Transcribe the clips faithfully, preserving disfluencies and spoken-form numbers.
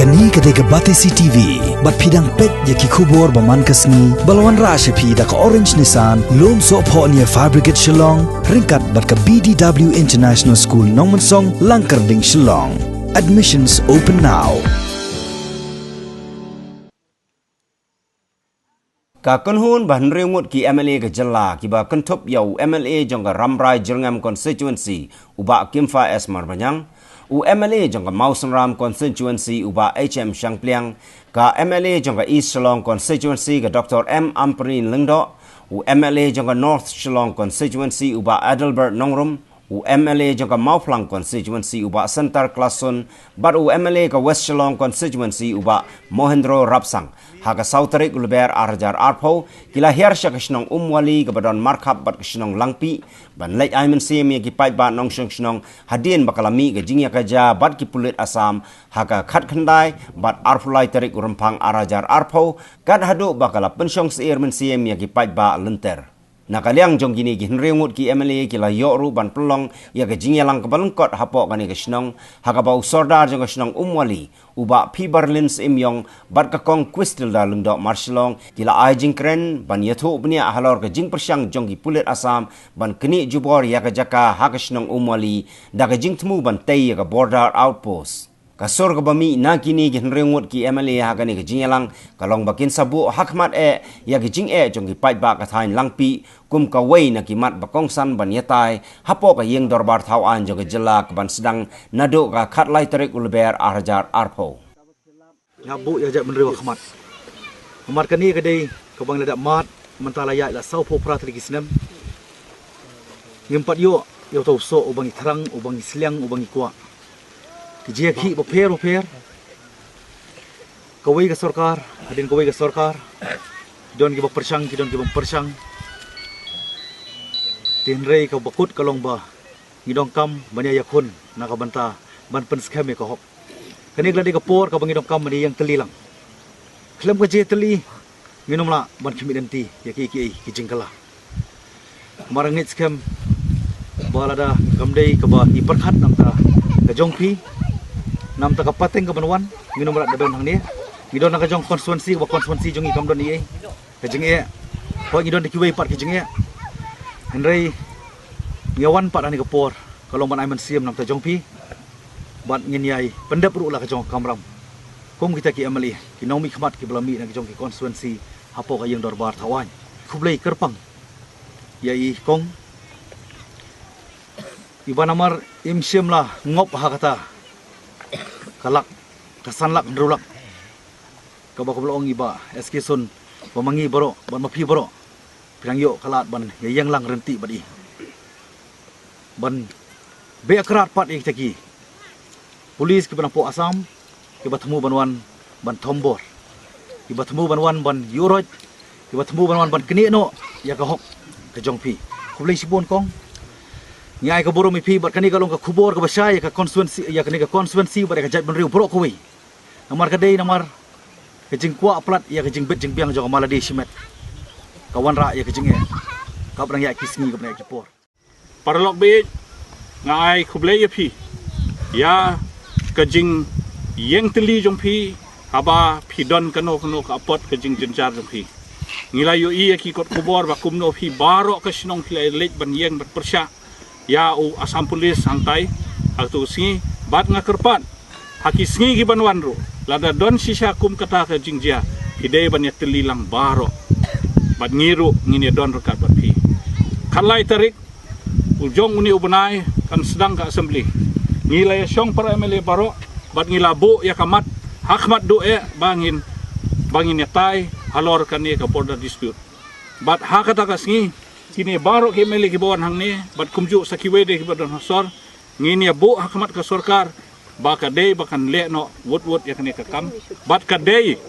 Kane ka dei ka Batesi T V, bad phi dang peit ïa ki khubor ba man ka sngi, ba la wanrah sha phi da ka Orange Nissan, Lumsohphoh near Fire Brigade Shillong, ryngkat bad ka B D W International School Nongmensong, Langkyrding, Shillong. Admissions open now. Ka kynhun ba hynriew ngut ki M L A ka jylla kiba kynthup ïa u M L A jong ka Rambrai Jyrngam Constituency u Bah Kimfa S Marbaniang, u M L A jong ka Mawsynram Constituency u Bah H M Shangpliang, ka M L A jong ka East Shillong Constituency ka Doctor M Ampareen Lyngdoh, u M L A jong ka North Shillong Constituency u Bah Adelbert Nongrum, u M L A jong ka Mawphlang Constituency u Bah Centar Klasun, bad u M L A ka West Shillong Constituency u Bah Mohendro Rapsang. Ha ka saw tarik u Lber ar hajar arphew, ki la hiar sha ka shnong Umwali kaba don markhap bad ka shnong Langpih, ban leit ai mynsiem ïa ki paidbah nongshong shnong hadien ba ka la mih ka jingïakajia bad ki pulit Assam ha ka khatkhyndai bad arphew lai tarik u Rymphang ar hajar arphew, kat haduh ba ka la pynshong syiar mynsiem ïa ki paidbah lynter. Na ka liang jong kine ki hynriew ngut ki M L A ki la ïoh ruh ban pynlong ïa ka jingïalang kaba lyngkot hapoh kane ka shnong, ha kaba u sordar jong ka shnong Umwali, u Bah Phibarlin Syiemiong, bad ka Kong Christilda Lyngdoh Marshillong, ki la ai jingkren ban ïathuh bniah halor ka jingpyrshang jong ki pulit Assam ban knieh jubor ïa ka jaka ha ka shnong Umwali, da ka jingthmu ban tei ïa ka border outpost. Ka sur kaba mih na kine ki hynriew ngut ki M L A ha kane ka jingïalang ka long ba kin sa buh hakhmat eh ïa ka jingeh jong ki paidbah ka thaiñ Langpih, kum kawei na ki mat ba kongsan ban ïatai hapoh ka ïing dorbar thaw aiñ jong ka jylla kaban sdang naduh ka khatlai tarik u Lber ar hajar arphew. Nga buh ïa ka jaitbynriew hakhmat. Namar kane ka dei kaba ngi la dep mad mynta la ïaid la sawphew phra tylli ki snem. Ngim pat ïoh ïa uta u soh uba ngi thrang, uba ngi sliang, uba ngi kwah. Ki jingïakhih bapher bapher, kawei ka sorkar hadien kawei ka sorkar, ki don kiba pyrshang, ki don kiba ym pyrshang. Te hynrei kaba kut ka long ba ngi donkam ban ïa ïakhun na ka bynta ban pynskhem ïa ka hok. Kane ka la dei ka por kaba ngi donkam ban ïeng tylli lang. Khlem ka jingtylli ngin ym lah ban khmih lynti ïa kiei kiei ki jingkylla. Namar nga ngeit skhem ba lada kam dei kaba ngi pyrkhat na ka bynta ka jong phi, na ka bynta ka pateng kaban wan, ngin ym lah da don hangne. Ngi don na ka jong constituency, kaba constituency jong ngi kam don ei ei ka jingeh. Hooid, ngi don da kiwei pat ki jingeh, hynrei ngi wan pat ha kane ka por ka long ban ai mynsiem na ka bynta jong phi. Bad ngin ïai pyndep ruh la ka jong ka kamram kum kita ki M L A, ki nongmihkhmat kiba la mih na ka jong ki constituency hapoh ka ïing dorbar thaw aiñ. Khublei kyrpang ïa i Kong, iba namar im shym la ngop ha kata ka lak, ka san lak hynriew lak, kaba, kaba la ong i Bah S K Sun ba ma ngi baroh bad ma phi baroh phi dang ïoh ka lad ban ïa ïeng lang ryntih bad i, ban beh krat pat ïa kita ki pulit kiba napoh Assam, kiba thmu ban wan ban thombor, kiba thmu ban wan ban ïuh roit, kiba thmu ban wan ban knieh noh ïa ka hok ka jong phi. Khublei shibun Kong. Ngi ai ka burom ïa phi bad kane ka long ka khubor kaba shai ïa ka constituency, ïa kane ka constituency bad ïa ka jaitbynriew baroh kawei. Namar ka dei namar ka jingkwah palat ïa ka jingbit jingbiang jong ka malade shimet ka wanrah ïa ka jingeh kaba dang ïaid ki sngi, kaba dang ïaid ki por. Paralok baieit, nga ai khublei ïa phi ïa ka jingïeng tylli jong phi, haba phi don kano kano ka apot ka jingjynjar jong phi. Ngi la ïohi ïa ki kot khubor ba kumno phi baroh ka shnong phi la leit ban ïeng ban pyrshah ïa u Assam Police hangtai ha kato ka sngi, bad nga kyrpad ha ki sngi kiban wan ruh, lada don shisha kum kata ka jingjia, phi dei ban ïatylli lang baroh, bad ngi ruh ngin ïadon ryngkat bad phi. Khatlai tarik u jong une u bnai kan sdang ka assembly. Ngi la ïashong para M L A baroh bad ngi la buh ïa ka mat hakhmat duh eh ba ngin, ba ngin ïatai halor kane ka border dispute. Bad ha kata ka sngi, kine baroh ki M L A kiba wan hangne bad kumjuh sa kiwei de kiba don ha sor, ngin ïa buh hakhmat ka sorkar ba ka dei ba kan leh noh wut wut ïa kane ka kam, bad ka dei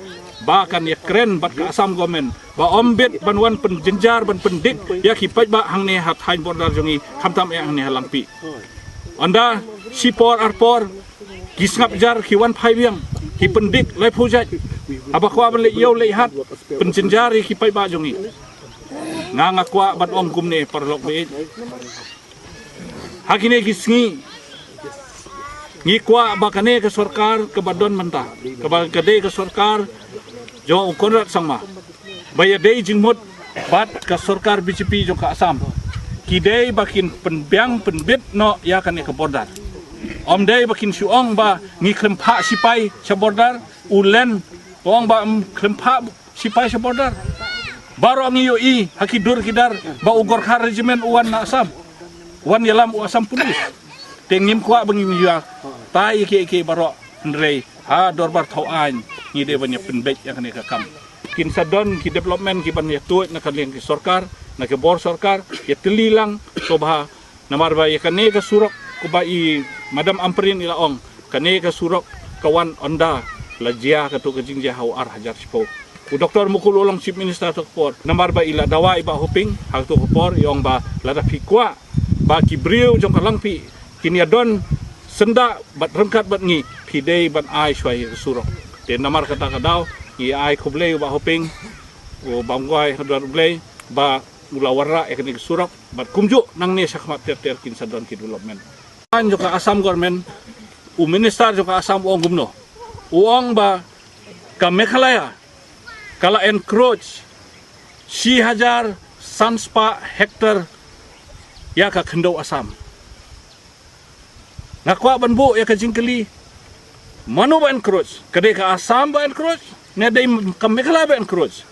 ba kan ïakren bad ka Assam government ba ym bit ban wan pynjynjar ban pyndik ïa ki paidbah hangne ha thaiñ border jong ngi, khamtam eh hangne ha Langpih. Ynda shipor arpor ki sngap jar, ki wan phai biang, ki pyndik laiphew jait, haba kwah ban leit ïew leit hat, pynjynjar ïa ki paidbah jong ngi. Nga, nga kwah ban ong kumne, paralok baieit. Ha kine ki sngi Ngi kwah ba kane ka sorkar kaba don mynta, kaba ka dei ka sorkar jong u Conrad Sangma, ba ïa dei jingmut bad ka sorkar B J P jong ka Assam, ki dei ba kin pynbiang pynbit noh ïa kane ka border. Ym dei ba kin shu ong ba ngi khlem phah sipai sha border, u Len u ong ba ym khlem phah sipai sha border. Baroh ngi ïohi ha ki dur ki dar ba u Gorkha Regiment u wan na Assam, wan ïalam u Assam Police. Te ngim kwah ba ngin ïa tai ïa kiei kiei baroh, hynrei ha dorbar thaw aiñ ngi dei ban ïa pynbeit ïa kane ka kam. Kin sa don ki development ki ban ïa tuid na ka liang ki sorkar, na ka bor sorkar, ïa tylli lang sngewbha. Namar ba ïa kane ka surok, kumba i Madam Ampareen i la ong, kane ka surok ka wan ynda la jia katto ka jingjia ha u ar hajar shiphew. U Doktor Mukul u long Chief Minister katto ka por, namar ba i la dawa i Bah Hoping ha katto ka por, i ong ba lada phi kwah ba ki briew jong ka Langpih kin ïa don syndah bad ryngkat bad ngi, phi dei ban ai shuwa ïa ka surok. Te namar kata ka daw ngi ai khublei u Bah Hoping, u bam kwai ha duwar U Blei ba u la wanrah ïa kane ka surok, bad kumjuh nangne shakhmat ter ter kin sa don ki development. Jong ka Assam Government, u Minister jong ka Assam u ong kumno? U ong ba ka Meghalaya ka la encroach shi hajar san spah hectare ïa ka khyndew Assam. Nga kwah ban buh ïa ka jingkylli, mano ba encroach? Ka dei ka Assam ba encroach, ne dei ka Meghalaya ba encroach?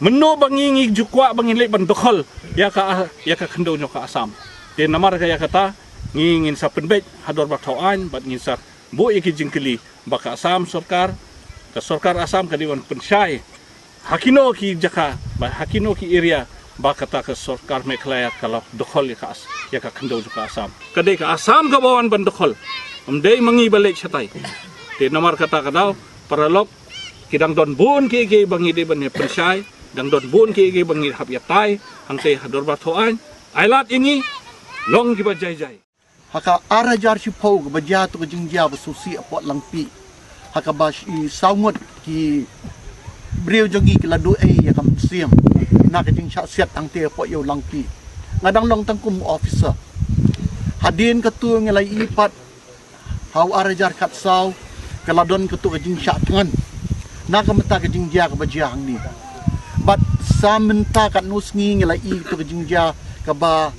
Mynno ba ngi ngi ju kwah ba ngin leit ban dkhol ïa ka, ïa ka khyndew jong ka Assam? Te namar ka ïa kata ngi ngin sa pynbeit ha dorbar thaw aiñ bad ngin sa buh ïa ki jingkylli ba ka Assam sorkar, ka sorkar Assam ka dei ban pynshai ha kino ki jaka, ba ha kino ki area ba kata ka sorkar Meghalaya ka la dkhol ïa ka As-, ïa ka khyndew jong ka Assam. Ka dei ka Assam kaba wan ban dkhol, ym dei ma ngi ba leit shatai. Te namar kata ka daw, paralok, ki dang don bun kiei kiei ba ngi dei ban ïa pynshai, dang don bun kiei kiei ba ngi hap ïa tai hangtei ha dorbar thaw aiñ. Ai lad ïa ngi long kiba jai jai. Ha ka ar hajar shiphew kaba jia katto ka jingjia ba sngewsih hapoh Langpih, ha kaba shi saw ngut ki briew jong ngi ki la duh ei ïa ka mynsiem na ka jingshah siat hangtei hapoh ïew Langpih. Nga dang long tang kum officer. Hadien katto ngi la ïohi pat ha u ar hajar khatsaw ka la don katto ka jingshah thngan na ka bynta ka jingjia kaba jia hangne. Bad sa mynta katno sngi ngi la ïohi katto ka jingjia kaba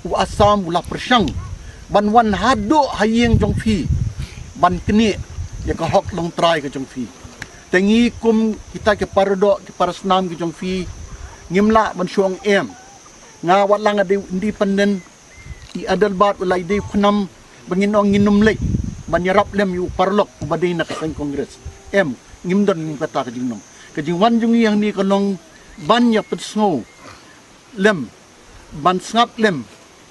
u Assam u la pyrshang ban wan haduh ha ïing jong phi ban knieh ïa ka hok longtrai ka jong phi. Te ngi kum kita ki paradoh, ki parasnam ki jong phi, ngim lah ban shu ong em. Nga, wat la nga dei independent, i Adelbert u la dei u khnam ba ngin ong ngin ym leit ban ïarap lem ïa u paralok uba dei na ka seng Congress. Em, ngim don ngim kata ka jingnong. Ka jingwan jong ngi hangne ka long ban ïa pynsngew lem, ban sngap lem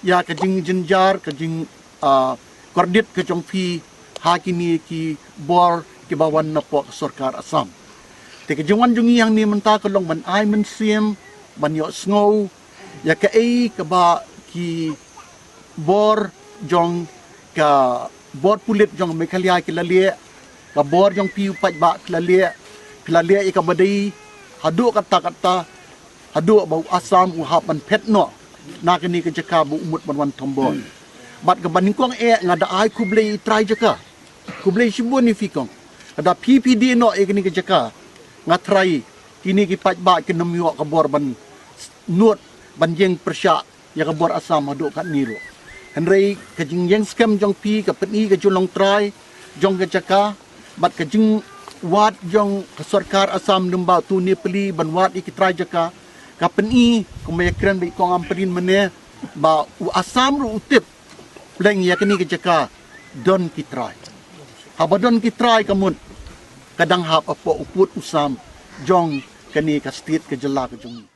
ïa ka jingjynjar, ka jing, ah, kordit ka jong phi ha kine ki bor kiba wan napoh ka sorkar Assam. Te ka jingwan jong ngi hangne mynta ka long ban ai mynsiem, ban ïohsngew ïa kaei kaba ki bor jong ka bor pulit jong Meghalaya ki la leh, ka bor jong phi u paidbah ki la leh, ki la leh ïa kaba dei haduh katta katta, haduh ba u Assam u hap ban phet noh na kane ka jaka ba u mut ban wan thombor. Bad kaba nyngkong eh nga da ai khublei i trai jaka. Khublei shibun ïa phi kong. Lada phi phi die noh ïa kane ka jaka, nga trai kine ki paidbah kin ym ïoh ka bor ban nud ban ïeng pyrshah ïa ka bor Assam haduh katne ruh. Hynrei ka jingïeng skhem jong phi ka pyni ka jinglong trai jong ka jaka, bad ka jingwad jong ka sorkar Assam lyngba u Nepali ban wad ïa ki trai jaka, ka pyni, kumba ïakren bad i kong Ampareen mynne, ba u Assam ruh u tip pleng ïa kane ka jaka don ki trai. Haba don ki trai ka mut ka dang hap hapoh u pud u sam jong kane ka state, ka jylla ka jong ngi.